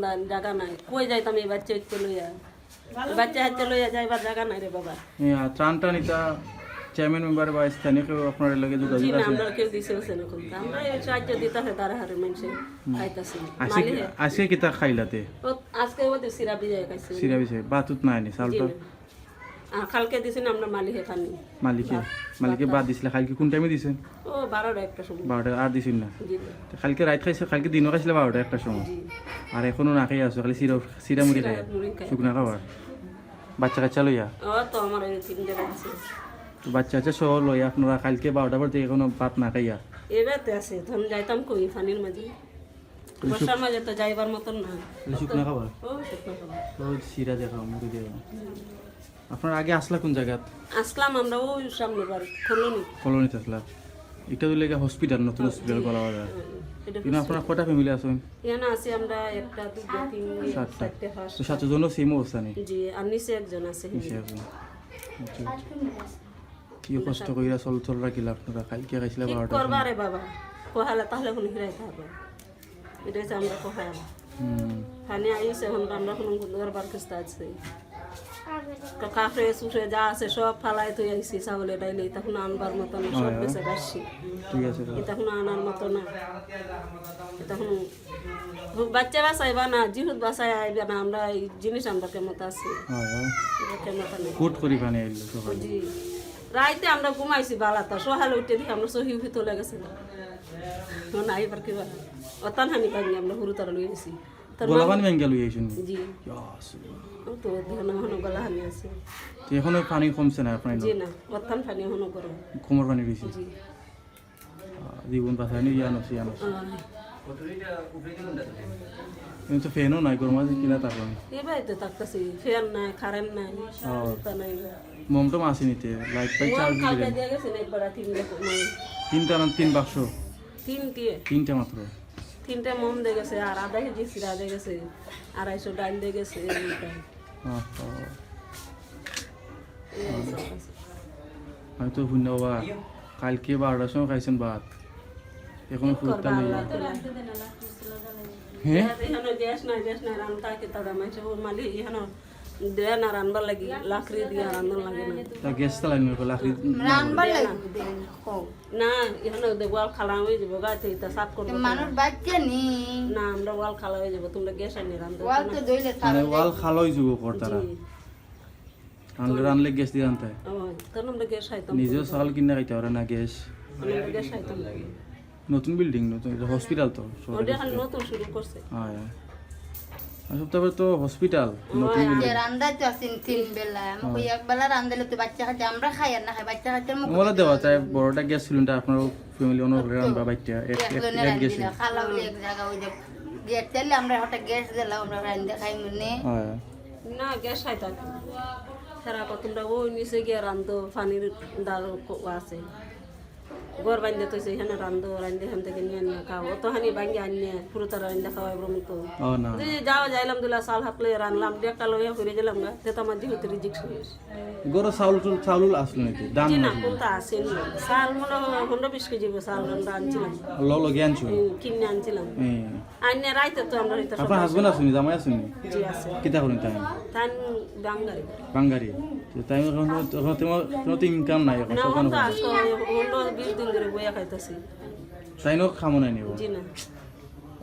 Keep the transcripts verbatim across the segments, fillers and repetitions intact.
জাগা নাই, কই যাইতাম এই বাচ্চা ইচ্ছে লইয়া? এই বাচ্চা হাতে লইয়া যাইবার জাগা নাই রে বাবা। হ্যাঁ, ত্রাণ টান ইতা চেয়ারম্যান মেম্বার বা স্থানীয় কেউ আপনার লগে জি যোগাযোগ না, আছে? আমরা কেউ দিছে হচ্ছে না কোনটা। আমরা এই সাহায্য দিতে হয় তারা হারে মানুষে খাইতেছি। আজকে আজকে কিতা খাইলাতে? ও আজকে ওদের সিরা বিজয় খাইছে। সিরা বিজয়, বাতুত নাই নি, জি চাউলটা? না। আর কালকে দিছি না আমরা মালিকে খানি। মালিকে মালিকে বাদ দিছিলে, কালকে কোন টাইমে দিছেন? ও বারোটা একটা সময়। বারোটা আর দিছেন না? জি। তো কালকে রাত খাইছে, কালকে দিনও খাইছিলে বারোটা একটা সময়। জি। আর এখনো না খাই আছো, খালি সিরা সিরা মুড়ি খাই, মুড়ি খাই। শুকনা খাবার। বাচ্চা কাচ্চা লইয়া? ও তো আমার ওই তিনটে বাচ্চা। তো বাচ্চা কাচ্চা সহ লইয়া আপনারা কালকে বারোটা পর থেকে এখনো ভাত না খাইয়া? এবার তো আছে, তখন যাইতাম কই পানির মাঝে। বর্ষার মাঝে তো যাইবার মতন না। তাহলে শুকনা খাবার? ও শুকনা খাবার। তো সিরা দেখা মুড়ি দিয়ে। আপনারা আগে আসলা কোন জায়গাত? আসলাম আমরা ওই সামনে বাড়ি, কলোনি। কলোনিত আসলা। এটা হইলে গিয়া হসপিটাল, নতুন হসপিটাল কলা বাজার। এটা কিন্তু আপনারা কটা ফ্যামিলি আছেন? এখানে আছি আমরা একটা, দুটো, তিন, সাতটা। চারটে, পাঁচ। তো সাতজনও সেম অবস্থা নি? জি, আর নিচে একজন আছে। নিচে একজন। আচ্ছা, আচ্ছা। কি কষ্ট কইরা চল চল রাখিলা আপনারা? কালকে খাইছিলা কি বারোটা। করবা রে বাবা? কোহালা তাহলে এখন হিরাই থাকবো। এটা হচ্ছে আমরা কোহালা। হুম। পানি আইছে, এখন আমরা কোনো দরবার কিস্তা আছে। তো কাফড়ে সুফড়ে যা আছে সব ফালাই তুই আইছি, ছাগলে ডাইলে, তখন আনবার মতো না, সব হয়, হয়। বেঁচে আসছি। ঠিক আছে, দাদা। তখন আনার মতো না। তখন বাচ্চা বাঁচাইবা না, জিহুদ বাঁচাই আইবা না, আমরা এই জিনিস আমরা কেমন আছে? হয়, হয়। আমরা কেমন নেই। কুট করি পানি আইলো সকালে। জি। রাইতে আমরা ঘুমাইছি বালাতা, সকালে উঠে দেখি আমরা সহি উঠি তোলে গেছে। এখন আইবার কি বালা? অতান হানি পানি আমরা হুরু তারা লই গেছি। তার গোলা মা- পানি ব্যাংকে লই আইছেন? জি। ইয়া, সুবহান। ও তো দেখো না, হনো গলা হানি আছে। তো এখনো পানি কমছে না আপনার? জি না, অতান পানি হনো গরম। কোমর পানি রয়েছে। জি। আহ, জীবন বাঁচানি ইয়ান আছে, ইয়ান আছে। আহ, কিন্তু তো ফ্যানও নাই, গরম আছে কিনা তা কম। এবার তো থাকতেছি, ফ্যান নাই, কারেন্ট নাই, ও। তা নাই। মমটম আছে নিতে, লাইট ফাইট চার্জ ওয়াল কালকে দিলেন। দিয়ে গেছে না একবার তিন রকম। তিনটা না তিন বাক্স? তিনটে। তিনটা মাত্র? তিনটে মম দিয়ে গেছে, আর আধা কেজি সিরা দিয়ে গেছে, আড়াইশো ডাল দিয়ে গেছে, এইটা। আহ, আহ। এই সব আছে। আমি তো শুনে বাবা, কালকে বারোটার সময় খাইছেন ভাত, এখন কি ফুটটা করবা, নেই। আল্লাহ তো হ্যাঁ? এখানে গ্যাস নাই, গ্যাস নাই, রান্না কি তারা মাইছে, ও মালি এখানে দেয় না রান্নার লাগি, লাকড়ি দিয়ে রান্নার লাগে না। তা গ্যাস চালাইনি, লাকড়ি। রানবার লাগবে দেন, কও। না, এখানে ওয়াল খালা হয়ে যাবো, গাছে এটা সাফ করবো। মানুষ বাচ্চা নি। না, আমরা ওয়াল খালা হয়ে যাবো, তোমরা গ্যাস আনি রান্ধো। ওয়াল তো দইলে মানে ওয়াল খালা হয়ে যাবো কর তারা। জি। রানলে রানলে গ্যাস দিয়ে রানতে হয়। ও, তাহলে আমরা গ্যাস খাইতাম। নিজেও চাউল কিনে খাইতে পারে না গ্যাস। আমরা গ্যাস খাইতাম। নতুন বিল্ডিং, নতুন, এটা হসপিটাল তো সরকারি ওটা এখন hospital। নতুন শুরু করছে। হ্যাঁ। আর সব তারপরে তো হসপিটাল, নতুন হয়। বিল্ডিং। যে রান্দাই তো আছেন তিন বেলা, আমি কই এক বেলা রান্দাইলে তো বাচ্চা খাইতে আমরা খাই আর না খাই, বাচ্চা খাইতে মুখ ওগুলো দেওয়া যায়, বড়টা গ্যাস সিলিন্ডার আপনার ফ্যামিলি অন্য করে রান্না বাইকটা এক এক একজনে এক গ্যাসে। রান্দিলা, খালা হলে এক জায়গা ওই যে গ্যাস চাইলে আমরা হঠাৎ গ্যাস দিলাম, আমরা রান্দা খাই মনে। হ্যাঁ। না, গ্যাস খাইতাম। সারা কতটা ওই নিচে গিয়ে রান্ধো, পানির দাগ আছে। ঘর বান্ধে তো সেখানে রান্ধো, রান্ধে এখান থেকে নিয়ে নিয়ে খাও। অত হানি বাঙ্গি আনিয়ে পুরো তারা রান্ধে খাওয়াই বলুন তো। ও না। যে যাও যাইলাম দুলা চাল হাত লইয়া রানলাম, ডেকা লইয়া ঘুরে গেলাম গা। তে তো আমার যেহেতু রিজিক শেষ। গরো চাউল টুল, চাউল আসলো নাকি? দাম জি না, নাকি? কোনটা আছে না? চাল মনে হয় পনেরো বিশ কেজি গো চাল আমরা আনছিলাম। লো লো জ্ঞান ছিল। হুম, কিনে আনছিলাম। হ্যাঁ। আইনে রাইতে তো আমরা হইতে আপনার হাজবেন্ড আছেন, জামাই আছেন? জি আছে। কিতা করেন তাই? তান বাঙ্গারি। বাঙ্গারি। তো তাই এখন তো, এখন তোমার কোনো তো ইনকাম নাই এখন, না, সব এখন তো কোনো আজকে পনেরো বিশ দিন ধরে বইয়া খাইতেছি। তাই না খামো নাই নিব। জি না।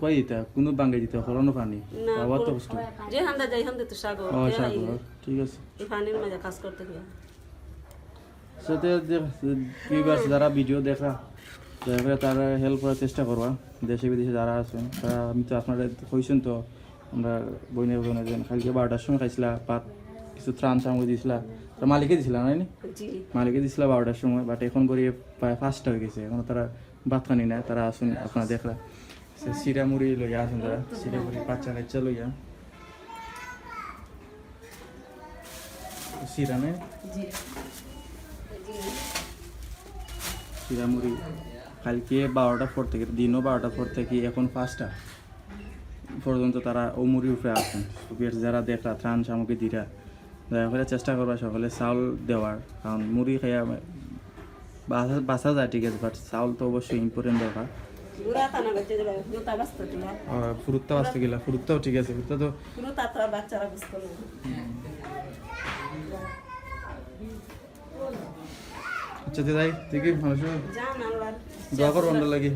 কই দিতা? কোনো বাঙ্গাই দিতা, হরানো পানি। না, বাবা তো কোনো- কষ্ট। যে হান্দা যাই হান্দা তো সাগর। ও, তে সাগর, এই- ঠিক আছে। এই পানির মাঝে কাজ করতে হয়। সাথে যে ভিউয়ার্স যারা ভিডিও দেখা, দয়া করে তারা হেল্প করার চেষ্টা করবা। দেশে বিদেশে যারা আছেন তারা, আমি তো আপনারা কইছেন তো, আমরা বইনের বোনের জন্য কালকে বারোটার সময় খাইছিলা ভাত, কিছু ত্রাণ সামগ্রী দিছিলা, তারা মালিকে দিছিলা না নি? জি। মালিকে দিছিলা বারোটার সময়, বাট এখন করি প্রায় পাঁচটা হয়ে গেছে, এখন তারা ভাত খানি না, তারা আছেন আপনারা দেখলা। সে সিরা মুড়ি লইয়া আছেন তারা, সিরা মুড়ি বাচ্চা কাচ্চা লইয়া। সিরা নে? জি। সিরা মুড়ি। কালকে বারোটার পর থেকে, দিনও বারোটার পর থেকে এখন পাঁচটা পর্যন্ত তারা ও মুড়ির উপরে আছেন। ভিউয়ার্স যারা দেখরা, ত্রাণ সামগ্রী দিরা, দয়া করে চেষ্টা করবা সকলে চাউল দেওয়ার, কারণ মুড়ি খাইয়া বাঁচা, বাঁচা যায় ঠিক আছে, বাট চাউল তো অবশ্যই ইম্পর্টেন্ট দরকার। বুড়া তানা বাচ্চা দিল, জুতা বাঁচতে দিল। ফুরুত্তা বাঁচতে গেলা, ফুরুত্তাও ঠিক আছে, ফুরুত্তা তো। পুরো তাত্রা বাচ্চারা বুঝতো না। আচ্ছা দিদাই, দেখি মানুষ জান আল্লাহ। দোয়া করো আমরা লাগি।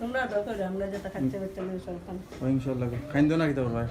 তোমরা দোয়া করো, আমরা যেটা খাচ্ছে বাচ্চা মানুষ সব খান। ইনশাল্লাহ। খাইন দেও না কিতা করবা?